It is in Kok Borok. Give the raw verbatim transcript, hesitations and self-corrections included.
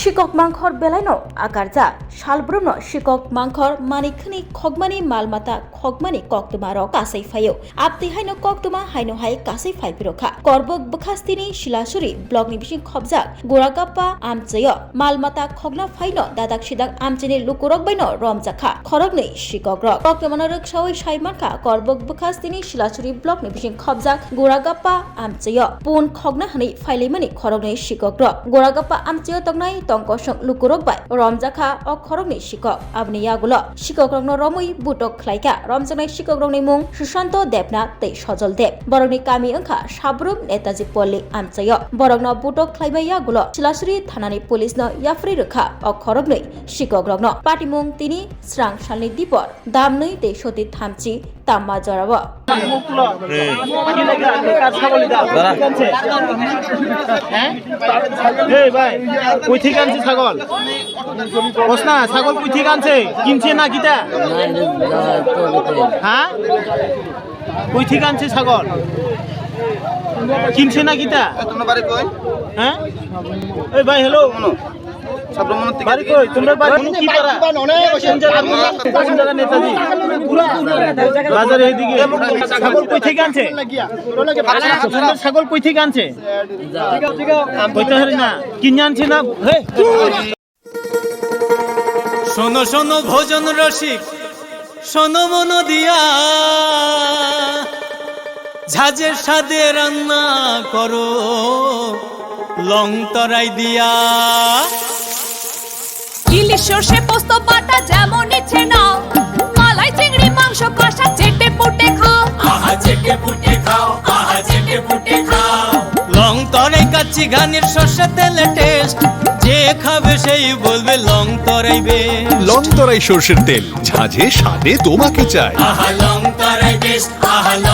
Sikok mangkhor belaino akarjak. Salbrumno sikok mangkhor manikhwni khokmani mal mata khokmani koktwmarok kasai phaio. Abtwi haino koktwma haino hai kasai phaiphirokha. Korbuk bwkhastini Silasuri blockni bising khobjak Guragappa amchaio mal mata khokna phaino dadak sidak amchaini lukurok baino romjakha khoroknwi sikokrok. Koktwmano rwksaui saimankha Korbuk bwkhastini Silasuri blockni bising khobjak Guragappa amchaio pun khokna hwnwi phailaimani khoroknwi sikokrok. Guragappa amchaio tongnai tongkosong lukurok bai romjakha o khoroknwi sikok. Aboni yagulo sikokrokno romwi butok khlaikha. Romjaknai sikokrokni mung Sushanto Debnath tei Sojol Deb. Borokni kami wngkha Sabrum Netaji Polli amchaio. Borokno butok khlaima yagulo Silasuri thanani police no yapharwi rwkha o khoroknwi sikokrokno. Patimung tini srang salni dipor damnwi tei soti thamchi tamma jorao. এই ভাই, কই থেকে আনছে ছাগল? কস না, ছাগল কই থেকে আনছে? কিনছে না কিতা? হ্যাঁ? কই থেকে আনছে ছাগল? কিনছে না কিতা? হ্যাঁ? এই ভাই, হ্যালো। বাড়ি কই? তোমরা বাড়ি কোন কি পাড়া? কোন জায়গা? কোন জায়গা নেতাজি? বাজারে এইদিকে। ছাগল কই থেকে আনছে? আচ্ছা, তোমরা ছাগল কই থেকে আনছে? কইতে পারি না। কিনে আনছে না? হে। শোনো শোনো ভোজন রসিক, শোনো মন দিয়া, ঝাঁঝের স্বাদে রান্না করো লং তরাই দিয়া। ইলিশ সর্ষে পোস্ত বাটা যেমন ইচ্ছে নাও, মালাই চিংড়ি মাংস কষা চেটে পুটে খাও। আহা চেটে পুটে খাও, আহা চেটে পুটে খাও। লং তরাই কাচ্চি ঘানির সর্ষে তেলে টেস্ট, যে খাবে সেই বলবে লং তরাই বেস্ট। লং তরাই সর্ষের তেল, ঝাঁঝে স্বাদে তোমাকে চাই। আহা লং তরাই বেস্ট, আহা লং